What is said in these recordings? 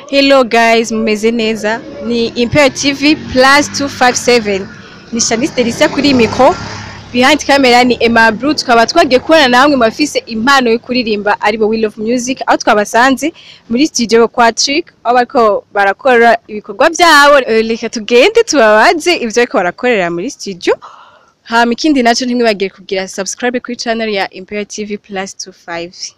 Hello guys, mumeze neza? Ni Imperial TV plus 257. Ni Shanice Delicia kuri micro. Behind camera ni Emma Blue. Tukaba twagiye kubona namwe mafise impano yo kuririmba, aribo We Love Music, aho twabasanze muri studio kwa Trick, aho bariko barakora ibikorwa byabo. Reka tugende tubabaze ivyo bariko barakorera muri studio. Hama ikindi naco, ntimwibagire kugira subscribe kuri channel ya Imperial TV plus 25.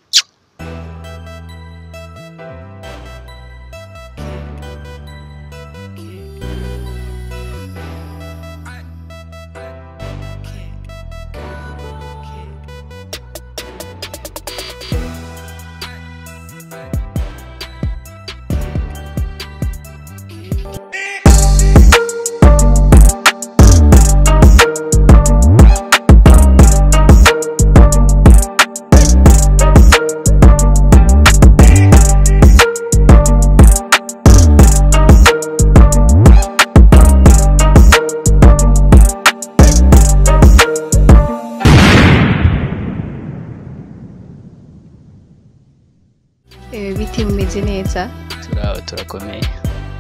Biti, mumeze neza? Turaho, turakomeye.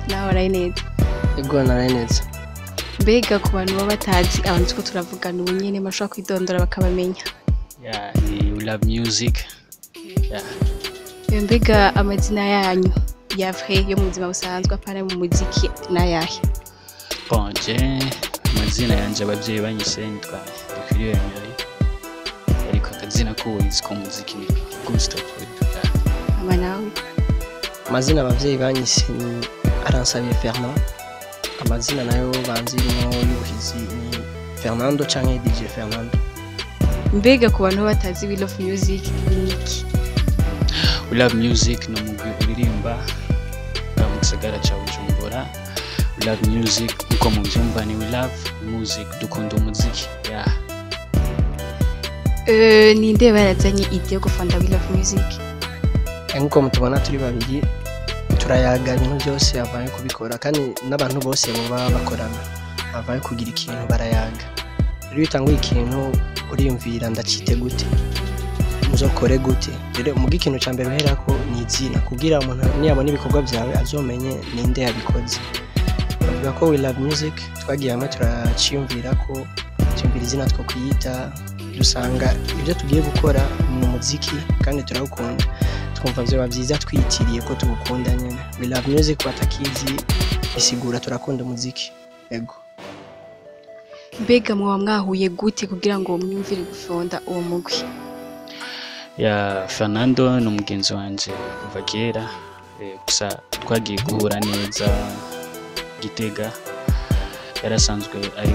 Nawe waraye neza? Ego, naraye neza. Mbega ku bantu baba batazi abantu turiko turavugana ubu nyene, bashobora kwidondora bakabamenya? Yeah, ni We Love Music, yeah. Mbega amazina yanyu ya vrai, yo mu buzima busanzwe, apana mu muziki, n'ayahe? Bon, je amazina yanje abavyeyi banyise nitwa Dukwiriye Emery, ariko akazina k'ubuhizi k'umuziki ni Gusto. Yeah. Ama nawe? Amazina abavyeyi banyise ni Aransabiye Fernand. Amazina nayo banzimwo y'ubuhizi ni Fernando canke DJ Fernando. Mbega ku bantu baba batazi We Love Music ni iki? We Love Music ni umugwi uririmba ngaha mu gisagara ca Bujumbura. We Love Music, nkuko muvyumva, ni We Love Music, dukunda umuziki, yeah. Ninde barazanye idée yo gufonda We Love Music? Nkuko mutubona turi babiri, turayaga ibintu byose avaye kubikora, kandi n'abantu bose boba bakorana avaye kugira ikintu barayaga. Rero iyo utanguye ikintu uriyumvira: ndacite gute, nzokore gute? Rero muga ikintu ca mbere uherako ni izina, kugira umuntu niyabona ibikorwa byawe azomenye ninde yabikoze. Bavuga ko We Love Music twagiye hamwe turaciyumvira ko tuyumvira izina two kwiyita, dusanga ibyo tugiye gukora ni umuziki kandi turawukunda, twumva vyoba vyiza twiyitiriye ko tuwukunda nyene. We Love Music, batakizi, bisigura turakunda umuziki, ego. Mbega mwoba mwahuye gute kugira ngo mwiyumvire gufonda uwo mugwi? Ya, Fernando ni umugenzi wanje kuva kera, gusa twagiye guhura neza Gitega. Yarasanzwe ari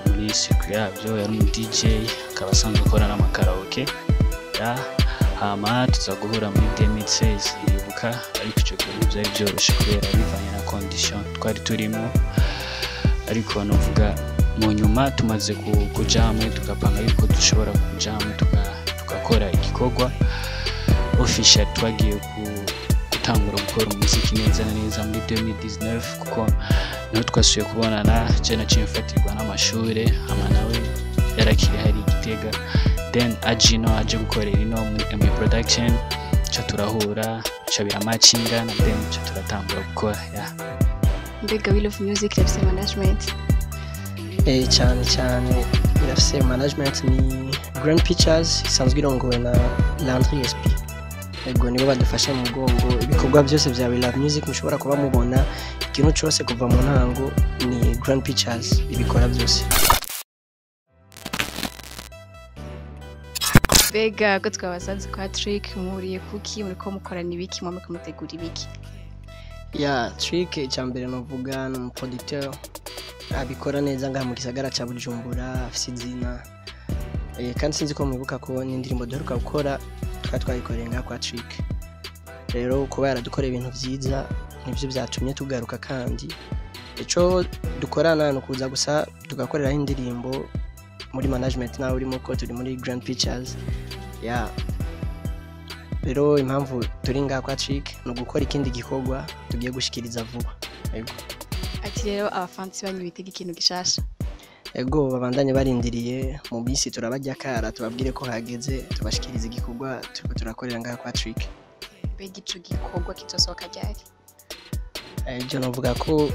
muri circuit yabyo, yari umu DJ, akaba asanzwe akora n'amakaraoke ya. Hama tuza guhura muri 2016, ndibuka, ariko ico gihe ntivyari vyoroshe kubera bivanye na condition twari turimo. Ariko novuga mu nyuma tumaze kuja hamwe, tugapanga yuko dushobora kuja hamwe tugakora igikorwa official, twagiye gutangura gukora umuziki neza na neza muri 2019, kuko niho twasubiye kubonana. Je naciye mfatirwa n'amashure, hama nawe yarakiri hari i Gitega, then aje ino, aje gukorera ino muri MA Production, ca turahura, ca biramacinga na then ca turatangura gukora, yeah. Mbega We Love Music irafise management? Cyane cyane, irafise management, ni Grand Pictures, isanzwe irongowe na Landry SP. Ego, nibo badufashe mu mugongo. Ibikorwa byose bya We Love Music mushobora kuba mubona, ikintu cyose kuva mu ntango, ni Grand Pictures ibikora byose. Mbega ko twabasanze kwa Trick, muhuriye kuki? Muriko mukorana ibiki? Muriko mutegura ibiki? Ya, Trick, icya mbere novuga ni umuproducteur abikora neza ngaha mu gisagara ca Bujumbura, afise izina. Kandi sinzi ko mwibuka ko n'indirimbo duheruka gukora twari twayikoreye ngaha kwa Trick. Rero kuba yaradukoreye ibintu vyiza nivyo vyatumye tugaruka, kandi ico dukorana ni ukuza gusa tugakoreraho indirimbo muri management nawe urimo, ko turi muri Grand Pictures ya. Rero impamvu turi ngaha kwa Trick ni ugukora ikindi gikorwa tugiye gushikiriza vuba, yego. Ati rero abafansi banyu bitega ikintu gishasha? Ego, babandanye barindiriye, mu minsi turabarya kara tubabwire ko hageze tubashikiriza igikorwa turiko turakorera ngaha kwa Trick. Mbega ico gikorwa kizosohoka ryari? Ibyo navuga ko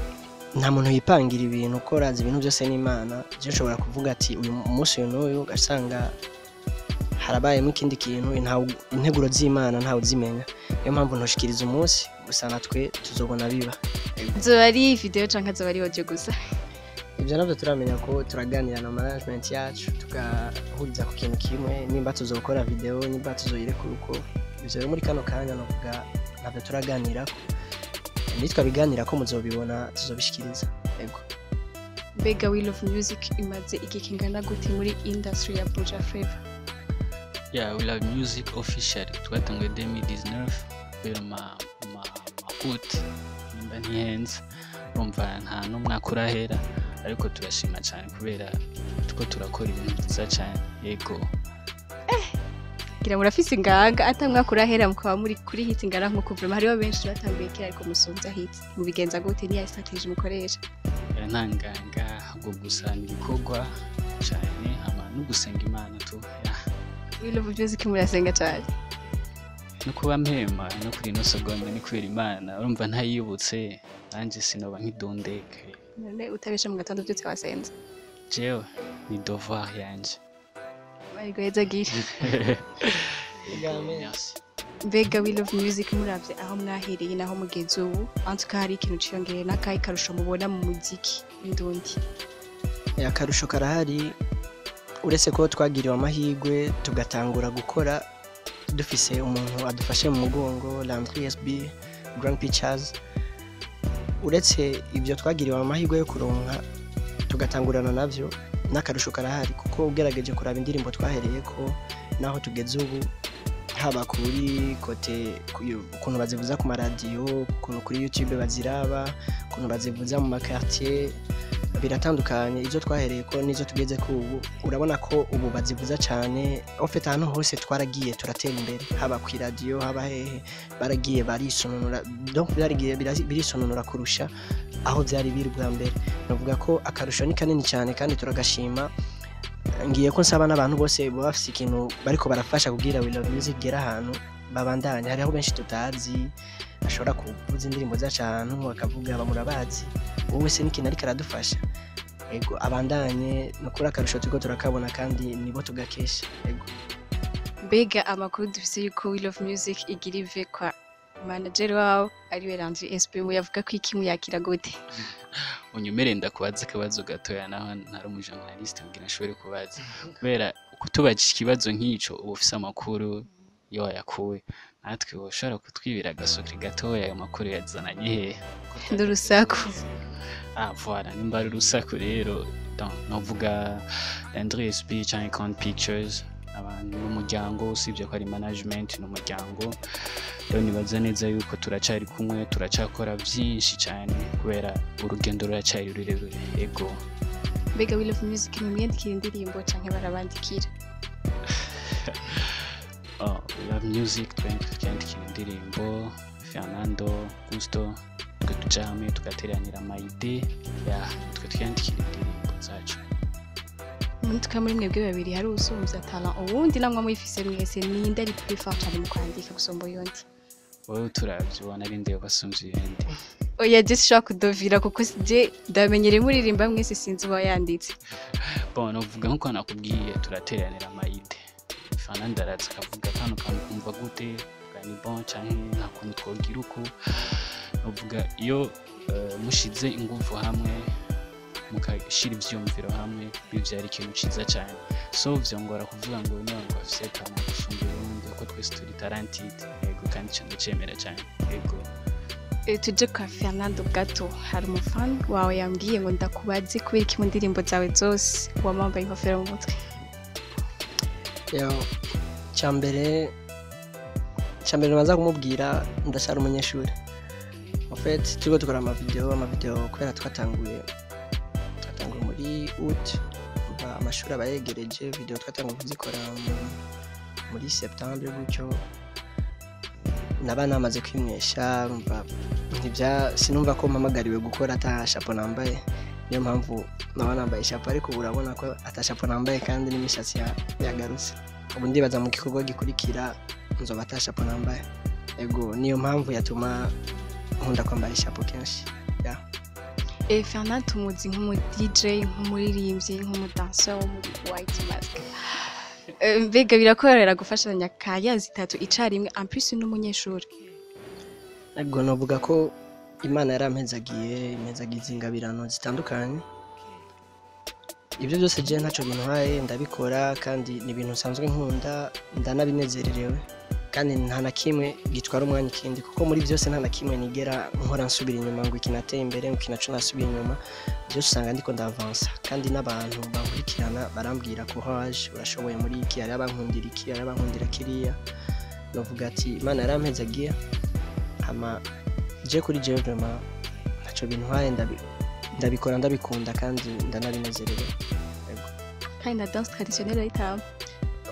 nta muntu yipangira ibintu, ko razi ibintu byose n'Imana. Je nshobora kuvuga ati uyu munsi uyu n'uyu, ugasanga harabayemo ikindi kintu. Integuro z'Imana ntawe uzimenya, niyo mpamvu ntoshikiriza umunsi gusa, natwe tuzobona biba. Zoba ari video canke azoba ari audio gusa? Ibyo nabyo turamenya ko turaganira na management yacu, tugahuriza ku kintu kimwe, nimba tuzokora video, nimba tuzoyirekura uko. Ibyo rero muri kano kanya navuga ntabyo turaganira ko, nitwabiganira ko muzobibona, tuzobishikiriza, yego. Mbega We Love Music imaze igihe kingana gute muri industry ya Buja Flavor? Yeah, We Love Music official twatanguye 2019, kubera ma août nimba ntihenze. Urumva nta n'umwaka urahera, ariko turashima cyane kubera tuko turakora ibintu byiza cyane, yego. Ngira murafise inganga, atamwaka urahera mukaba muri kuri hit ingana nkuko. Vraiment hariho benshi batanguye kera ariko musumvya hit. Mubigenza gute? Niya strategy mukoresha? Nta nganga, ahubwo gusa ni ibikorwa cyane, hama no gusenga Imana tu, yeah. We Love Music murasenga cyane? No kuba mpema no kuri ino segonde ni kubera Imana. Urumva ntayibutse nanjye sinoba nk'idondeke. None utabesha, mu gatondo byose wasenze? Jewe ni devoir yanje. Bariguhezagire. Amen. Merci. Mbega We Love Music, muravye aho mwahereye naho mugeze ubu, en tout cas hari ikintu ciyongereye n'akahe karusho mubona mu muziki w'indundi? Akarusho karahari, uretse ko twagiriwe amahirwe tugatangura gukora dufise umuntu adufashe mu mugongo, Landry SB Grand Pictures. Uretse ibyo twagiriwe amahirwe yo kuronka tugatangurana navyo, n'akarusho karahari, kuko ugerageje kuraba indirimbo twahereye ko naho tugeze ubu, haba kuri côté ukuntu bazivuza ku maradiyo, ukuntu kuri YouTube baziraba, ukuntu bazivuza mu makartier, biratandukanye izo twahereye ko n'izo tugeze ko ubu. Urabona ko ubu bazivuza cyane. En fait, ahantu hose twaragiye turatera imbere, haba ku iradiyo, haba hehe, baragiye barisononora, donc byaragiye birisononora kurusha aho byari biri bwa mbere. Navuga ko akarusho ni kanini cyane kandi turagashima. Ngiye ko nsaba n'abantu bose baba bafise ikintu bariko barafasha kugira We Love Music igere ahantu, babandanye. Hariho benshi tutazi ashobora kuvuza indirimbo zacu ahantu, bakavuga bamurabazi, wowe se n'ikintu ariko aradufasha. Ego, abandanye, ni ukuri akarusho turiko turakabona kandi nibo tugakesha, ego. Mbega amakuru dufise yuko We Love Music igira ive kwa manager wawo ariwe Landry SP, muyavuga ko iki? Muyakira gute? Unyumere ndakubaza akabazo gatoya, naho ntari umujournaliste, kugira nshobore kubaza, kubera kutubajije ikibazo nk'ico uba ufise amakuru iyo wayakuye. Natwe woshobora kutwibira agasokri gatoya, ayo makuru yazananye hehe? N'urusaku. Ah voilà, nimba ari urusaku rero, donc novuga Landry SB canke Count Pictures, abantu n'umuryango, usibye ko ari management n'umuryango. Rero nibaza neza yuko turacari kumwe, turacakora vyinshi cyane kubera urugendo ruracari rurerure, ego. Mbega We Love Music mumwiyandikira indirimbo canke barabandikira? Oh, We Love Music twandikira indirimbo. Fernando, Gusto, twe tuja hamwe tugateranira ama idées ya twe twiyandikira indirimbo zacu. Muri muri mwebwe babiri hari usumvya talent uwundi? Namwe muyifise mwese, ninde ari plus fort cane mu kwandika gusumba uyundi? Wowe turavye ubona ari nde basumvye uyundi? Oya, je sinshobora kudovira kuko je ndamenyereye muririmba mwese, sinzi uba yanditse. Bon, novuga nkuko nakubwiye, turateranira ama idées. Fernando araza akavuga kano kantu kumva gute, bwa ni bon canke nta kuntu twogira uku. Novuga iyo mushize inguvu hamwe, mukashira ivyiyumviro hamwe, bivyara ikintu ciza cane. So vyongora kuvuga ngo uyu ngo afise talent gusumba uyundi, kuko twese turi talented, yego, kandi ico ndacemera cane, yego. Tuje kwa Fernando gato. Hari umufani wawe yambwiye ngo ndakubaze kubera iki mu ndirimbo zawe zose wama wambaye inkofero mu mutwe. Yo, cyambere nabanza kumubwira, ndacyari umunyeshuri. En fait, turiko dukora amavideo kubera twatanguye muri août, umva amashuri aba yegereje. Video twatanguye kuzikora muri septembre gutyo, naba namaze kwimwesha. Urumva ntibya sinumva ko mpamagariwe gukora ata chapeau nambaye, niyo mpamvu naba nambaye chapeau. Ariko ubu urabona ko ata chapeau nambaye kandi n'imishatsi yagarutse. Ubu ndibaza mu gikorwa gikurikira nzoba ata chapeau nambaye. Ego, niyo mpamvu yatuma Nkunda kwambara ishapo kenshi, yeah. Fernand tumuzi nk'umu DJ, nk'umuririmbyi, nk'umudanseur wo muri White Mask. Mbega birakorera gufashanya kaya zitatu icarimwe, en plus n'umunyeshuri? Ego, novuga ko Imana yarampezagiye, impezagiza ingabirano zitandukanye. Ibyo byose je ntacyo bintwaye, ndabikora kandi ni ibintu nsanzwe nkunda, ndanabinezererewe, kandi nta na kimwe gitwara umwanya ikindi, kuko muri byose nta na kimwe nigera nkora nsubira inyuma ngo iki nateye imbere, ngo iki naco nasubira inyuma. Byose usanga ndiko ndavansa, kandi n'abantu bankurikirana barambwira courage, urashoboye muri iki, hari abankundira iki, hari abankundira kiriya. Novuga ati Imana yarampezagiye. Hama je kuri jewe vraiment ntaco bintwaye, ndabikora ndabikunda kandi ndanabinezerewe. Kandi na danse traditionnelle urayitamba?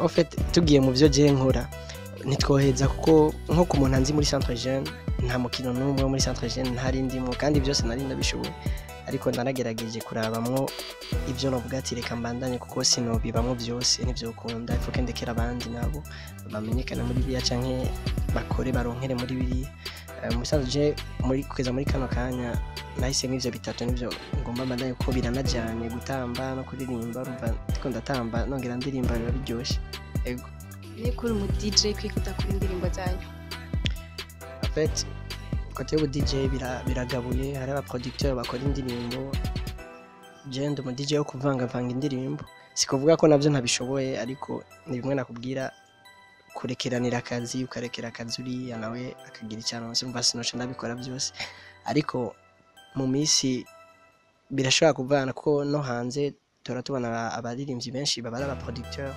En fait, tugiye mu byo je nkora ntitwoheza, kuko nko ku muntu anzi muri centre jeune, nta mukino n'umwe wo muri centre jeune ntari ndimo, kandi byose nari ndabishoboye, ariko naragerageje kurabamwo ibyo novuga ati reka mbandanye, kuko sinobibamwo byose, ntivyokunda. Il faut que ndekera abandi nabo bamenyekana muri biriya canke bakore baronkere muri biriya. Mu bisanzwe je muri kugeza muri kano kanya nahisemo ivyo bitatu, nivyo ngomba mbandanye, kuko biranajanye, gutamba no kuririmba. Urumva ndiko ndatamba nongera ndirimba, biba biryoshe. Ego. Niba uri umu DJ, kwiga udakora indirimbo zanyu? En fait, côté y'ubu DJ biragabuye. Hari aba producteur bakora indirimbo, je ndi umu DJ wo kuvangavanga indirimbo. Si kuvuga ko navyo ntabishoboye, ariko ni bimwe nakubwira, kurekeranira akazi, ukarekera akazi uriya nawe akagira icyo aronse. Urumva sinoca ndabikora byose, ariko mu minsi birashobora kuvana, kuko no hanze tuhora tubona abaririmbyi benshi baba ari aba producteur,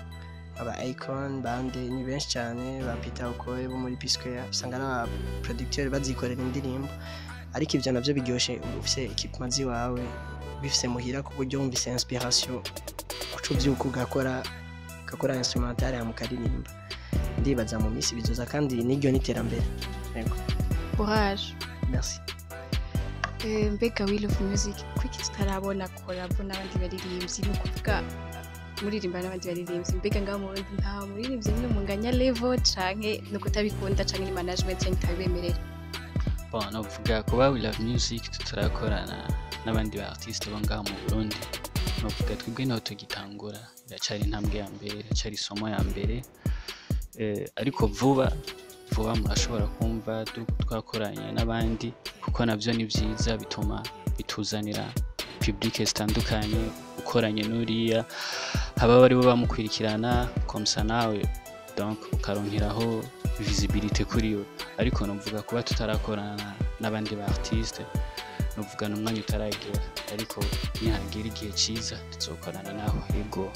aba Icon bande, ni benshi cyane, ba Peter Okoye bo muri P Square, usanga ari aba producteur bazikorera indirimbo. Ariko ibyo navyo biryoshe ufise equipment ziwawe, bifise muhira, ku buryo wumvise inspiration uca uvyuka ugakora instrumental hama ukaririmba. Ndibaza mu minsi bizoza, kandi n'iryo n'iterambere. Yego. Courage. Merci. Mbega We Love Music, kuki tutarabona collabo n'abandi baririmbyi? Ni ukuvuga muririmba n'abandi baririmbyi, mbega ngaho mu Burundi nta muririmbyi n'umwe munganya level, canke ni ukutabikunda, canke ni management yanyu itabibemerera? Bon, novuga kuba We Love Music tutarakorana n'abandi ba artiste bo ngaho mu Burundi, novuga twebwe niho tugitangura, iracari intambwe ya mbere, iracari isomo ya mbere. Ariko vuba vuba murashobora kumva twakoranye n'abandi, kuko navyo ni vyiza, bituma bituzanira public zitandukanye. Ukoranye n'uriya, haba baribo bamukurikirana comme ça, nawe donc ukaronkeraho visibilité kuri we. Ariko novuga kuba tutarakorana n'abandi ba artiste, novuga n'umwanya utaragera, ariko nihagera igihe ciza tuzokorana naho, yego.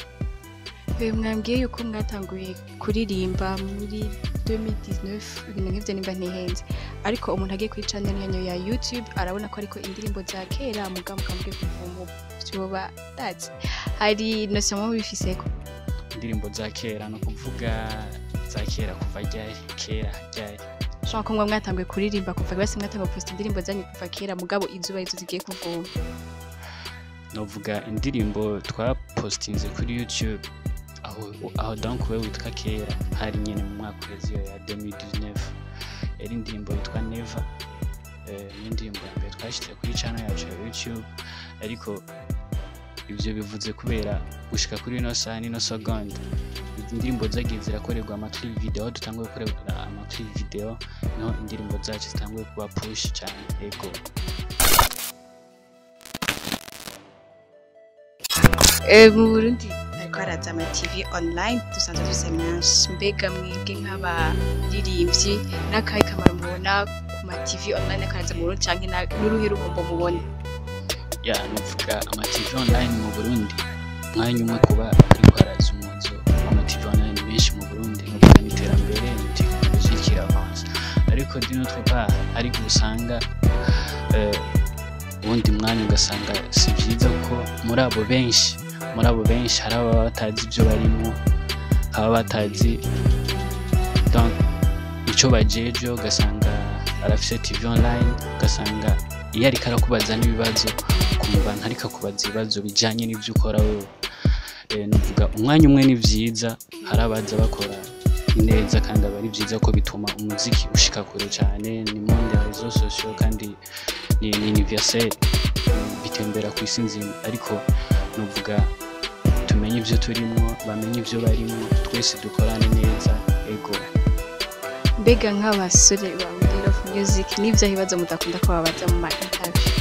Mwambwiye yuko mwatanguye kuririmba muri 2019, ibintu nk'ivyo nimba ntihenze, ariko umuntu agiye kuri channel yanyu ya YouTube arabona ko ariko indirimbo za kera, mugabo mukambwiye kuva ubu vyoba ndazi hari notion muba bifiseko. Indirimbo za kera, no kuvuga za kera kuva ryari? Kera ryari? Ushobora ko mwatanguye kuririmba kuva basi, mwatanguye guposta indirimbo zanyu kuva kera, mugabo izuba izo zigiye kuvuma. Novuga indirimbo twapostinze kuri YouTube aho donc we witwa kera, hari nyene mu mwaka uheze, iyo ya 2019, yari indirimbo yitwa Never. Ni indirimbo ya mbere twashyize kuri channel yacu ya YouTube. Ariko ivyo bivuze kubera gushika kuri ino saha n'ino seconde, indirimbo zagiye zirakorerwa ama clip video. Dutanguye gukorera ama clip video, niho indirimbo zacu zitanguye kuba push cyane, yego. Mu Burundi hariko haraza ama TV online, dusanzwe dufise menshi. Mbega mwebwe nk'abaririmbyi, n'akahe kamaro mubona ku ma TV online akaraza mu Burundi, canke n'uruhe ruhombo mubona? Ya, nuvuga ama TV online mu Burundi, umwanya umwe kuba ariko haraza umuzo w'ama TV online menshi mu Burundi, nuvuga n'iterambere, ni tekinoloji kiravanze. Ariko d'une autre part, ariko usanga uwundi mwanya ugasanga si vyiza, kuko muri abo benshi hari ababa batazi ibyo barimo, ababa batazi donc ico bajeje. Ugasanga arafise TV online, ugasanga iyo ariko arakubaza n'ibibazo, ukumva ntariko akubaza ibibazo bijanye n'ivyo ukora wewe. Nuvuga umwanya umwe ni vyiza, hari abaza bakora neza kandi aba ari byiza ko bituma umuziki ushika kure cyane. Ni monde ya réseaux sociaux kandi ni universel, bitembera ku isi nzima. Ariko nuvuga tumenye ibyo turimo, bamenye ibyo barimo, twese dukorane neza, ego. Mbega nk'abasore ba We Love Music, n'ibyo ibibazo mudakunda ko babaza mu ma interview?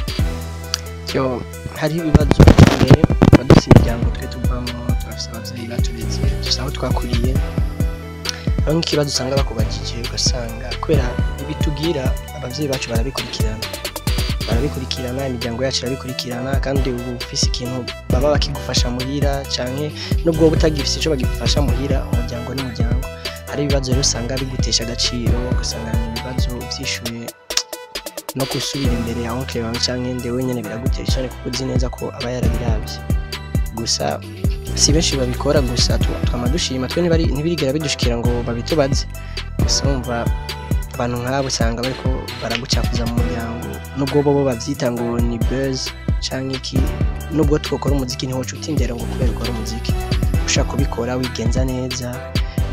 Yo, hariho ibibazo bimwe. Tuba dufite imiryango, twe tuvamo, turafise abavyeyi batureze, dufise aho twakuriye. Hariho nk'ikibazo usanga bakubajije, ugasanga kubera ibitugira abavyeyi bacu barabikurikirana, barabikurikirana, imiryango yacu irabikurikirana. Kandi ubu ufise ikintu baba bakigufasha muhira, canke nubwo wowe utagifise ico bagifasha muhira, umuryango ni umuryango. Hari ibibazo rero usanga bigutesha agaciro, ugasanga ni ibibazo vyishuye no gusubira imbere ya oncle wawe canke nde wenyene biragutera isoni, kuko uzi neza ko aba yarabiravye. Gusa si benshi babikora. Gusa twama dushima, twe ntibirigera bidushikira ngo babitubaze. Gusa wumva abantu nk'abo usanga bariko baragucafuza mu muryango, nubwo bo bavyita ngo ni buzz canke iki. Nubwo twokora umuziki, ntiwoca utindera ngo kubera ukora umuziki. Ushaka kubikora wigenza neza,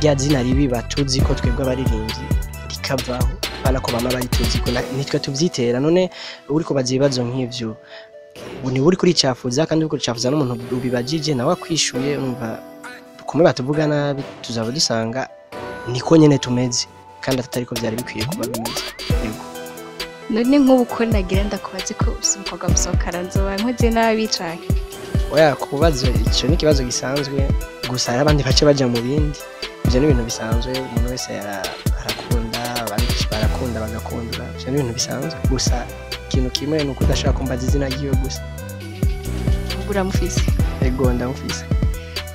rya zina ribi batuzi ko twebwe abaririmbyi rikavaho, apana ko bama barituzi ko nitwe tuvyitera. None uriko baza ibibazo nk'ivyo, ubu niwe uriko uricafuza, kandi uriko uricafuza n'umuntu ubibajije nawe akwishuye. Umva, kumwe batuvuga nabi, tuzaba dusanga niko nyene tumeze, kandi atariko vyari bikwiye kuba bimeze. Yego. None nk'ubu ko nagira ndakubaze ko ufise umukobwa musohokana, nzoba nkoze nabi canke? Oya, kubaza ico ni ikibazo gisanzwe. Gusa hari abandi bace baja mu bindi. Ivyo ni ibintu bisanzwe, umuntu wese arakunda, abandi barakunda bagakundwa, ivyo ni ibintu bisanzwe. Gusa ikintu kimwe ni uko udashaka kumbaza izina ryiwe gusa. Ubwo uramufise? Ego, ndamufise.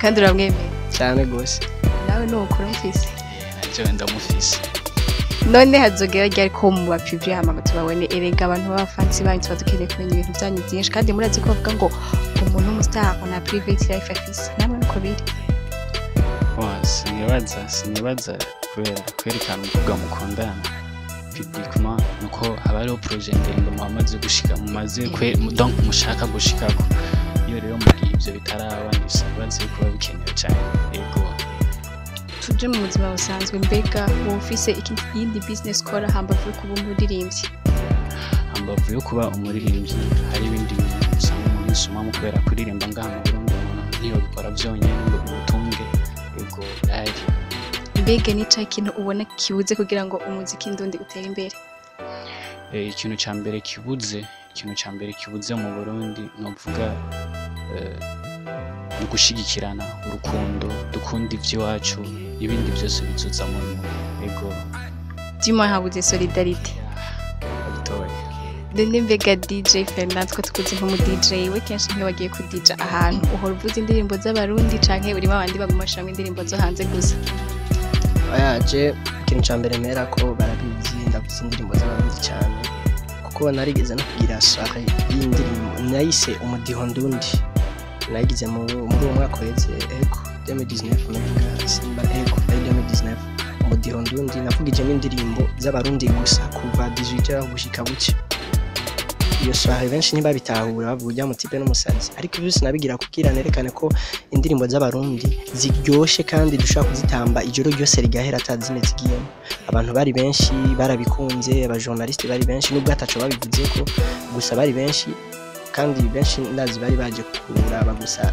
Kandi uramwemera? Cyane gose. Nawe nuko uramufise? Nanje ndamufise. None hazogera ryari ko mu bapivye hama ngo tubabone? Erega abantu b'abafansi banyu tuba dukeneye kumenya ibintu byanyu byinshi, kandi murazi ko bavuga ngo umuntu w'umustar na private life afise, namwe nuko biri? Wa, sinibaza, kubera kwerekana umukobwa mukundana publiquement nuko haba hariho projet ndende muhamaze gushika, mumaze kwe, donc mushaka gushikako. Iyo rero mu gihe ivyo bitaraba, sinibaza yuko biba bikenewe cyane, ego. Tuje mu buzima busanzwe. Mbega wowe ufise iyindi business ukora hambavu yo kuba umuririmbyi? Hambavu yo kuba umuririmbyi, hari ibindi bintu usanga umuntu yisumamo, kubera kuririmba ngaha mu Burundi umuntu ntiyobikora vyonyene ngo bimutunge. Ego, birahari. Mbega ni cahe kintu ubona kibuze kugira ngo umuziki ndundi utere imbere? Ikintu ca mbere kibuze, ikintu ca mbere kibuze mu Burundi, novuga ni ugushigikirana, urukundo, dukunda ivy'iwacu, ibindi byose bizoza mu nyuma, ego. Dis-moi, habuze solidarité. Babitoye. None mbega DJ Fernand, ko tukuzi nk'umu DJ, we kenshi nk'iyo wagiye kudija ahantu uhora uvuza indirimbo z'abarundi, canke urimo abandi baguma bashiramwo indirimbo zo hanze gusa? Oya, je ikintu ca mbere mpera ko barabizi, ndavuze indirimbo z'abarundi cyane, kuko narigeze no kugira soirée y'indirimbo nayise umudiho ndundi. Nayigize muri uwo mwaka uheze, ego, 2019 umenga, simba, ego, ari 2019. Umudiho ndundi navugijemo indirimbo z'abarundi gusa kuva 18h gushika buke. Iyo soirée benshi ntibabitahura, bavuga ujya mutipe n'umusazi, ariko ibyo sinabigira kugira nerekane ko indirimbo z'abarundi ziryoshe kandi dushobora kuzitamba ijoro ryose rigahera atazine zigiyemo. Abantu bari benshi, barabikunze, abajournaliste bari benshi, nubwo ataco babivuzeko, gusa bari benshi, kandi benshi ndazi bari baje kuraba gusa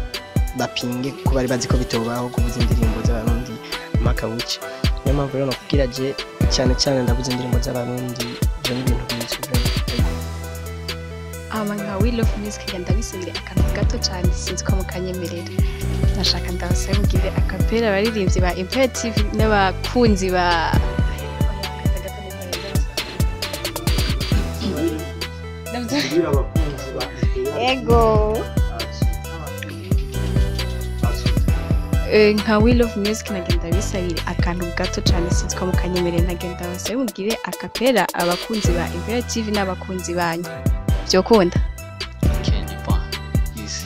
bapinge, kuko bari bazi ko bitobaho kuvuza indirimbo z'abarundi mpaka buke. Niyo mpamvu rero nakubwira, je cyane cyane ndavuza indirimbo z'abarundi, ivyo ni ibintu bizwi vraiment. Ama nka We Love Music, ngenda ndabisabire akantu gato cyane, sinzi ko mukanyemerera. Ndashaka ndabasabe mugire a cappella abaririmbyi ba Empire TV n'abakunzi ba Kugira abakunzi ba Ego. Nka We Love Music, nagenda bisabire akantu gato cyane, sinzi ko mukanyemerera. Nagenda basabe mugire a cappella abakunzi ba Empire TV n'abakunzi banyu, byokunda? Okay, ni bon. Easy.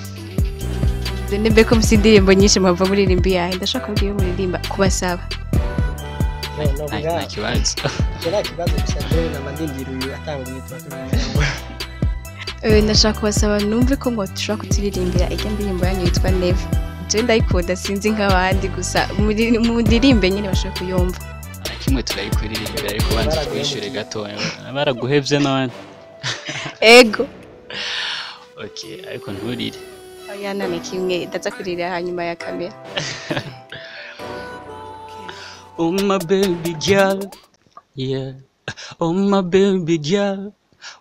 None mbe ko mufite indirimbo nyinshi, mwava muririmba iyahe? Ndashaka kubwira iyo muririmba kubasaba. Nta kibazo. Icyo nta kibazo, gusa jewe nama ndindira uyu atanguye tuba turi. Ndashaka kubasaba numve ko ngo dushobora kuturirimbira ijya ndirimbo yanyu yitwa Never. Je ndayikunda, sinzi nk'abandi, gusa mu ndirimbe nyine bashobora kuyumva. Na kimwe, turayikuririmbira, ariko banza twishyure gatoya. Baraguhevye none? Ego. Okay, ariko nturire. Oya, nta na kimwe, ndaza kurira hanyuma ya kamera. Oh my baby girl, yeah. Oh my baby girl,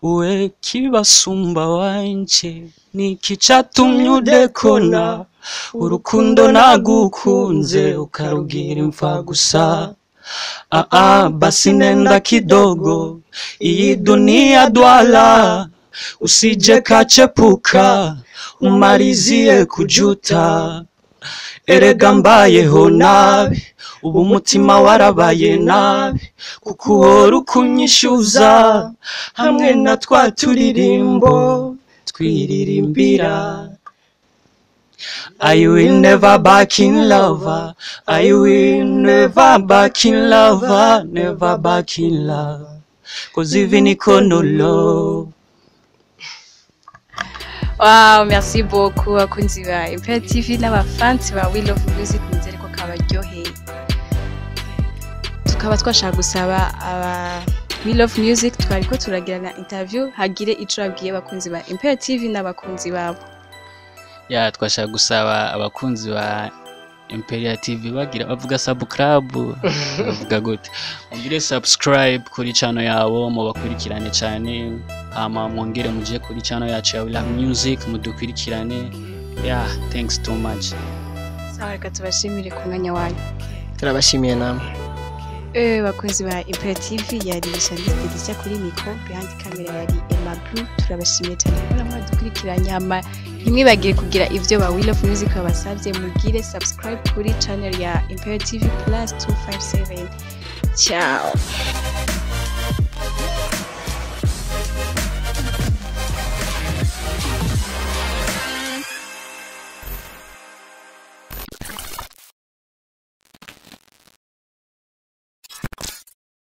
we kibasumba wanje, niki catumye udekona? Urukundo nagukunze ukarugira imfa gusa. Ah ah, basi nenda kidogo, iyi dunia dwala, usije kachepuka, umalizie kujuta. Erega mbayeho nabi, ubu umutima warabaye nabi, kuko uhora ukunyishyuza hamwe na twa turirimbo twiririmbira. I will never back in love, I will never back in love, never back in love, 'cause even iko no love. Wow, merci beaucoup bakunzi ba Imperial TV n'abafansi ba We Love Music, nizere ko kabaryoheye. Tukaba twashaka gusaba aba We Love Music twariko turagirana interview hagire ico babwiye abakunzi ba Imperial TV n'abakunzi babo. Ya, twashaka gusaba abakunzi ba Imperial TV, bagira bavuga subscribe, bavuga gute, mugire subscribe kuri channel yabo, mubakurikirane cyane, hama mwongere muje kuri channel yacu ya We Love Music mudukurikirane. Yeah, thanks too much. Sawa, reka tubashimire ku mwanya wanyu. Turabashimiye namwe. Bakunzi ba Imperial TV, yari Shanice Delicia kuri micro, behind camera yari Emma Blue. Turabashimiye cyane kubona mwadukurikiranye, hama ntimwibagire kugira ivyo ba We Love Music babasavye, mugire subscribe kuri channel ya Imperial TV plus 257. Ciao.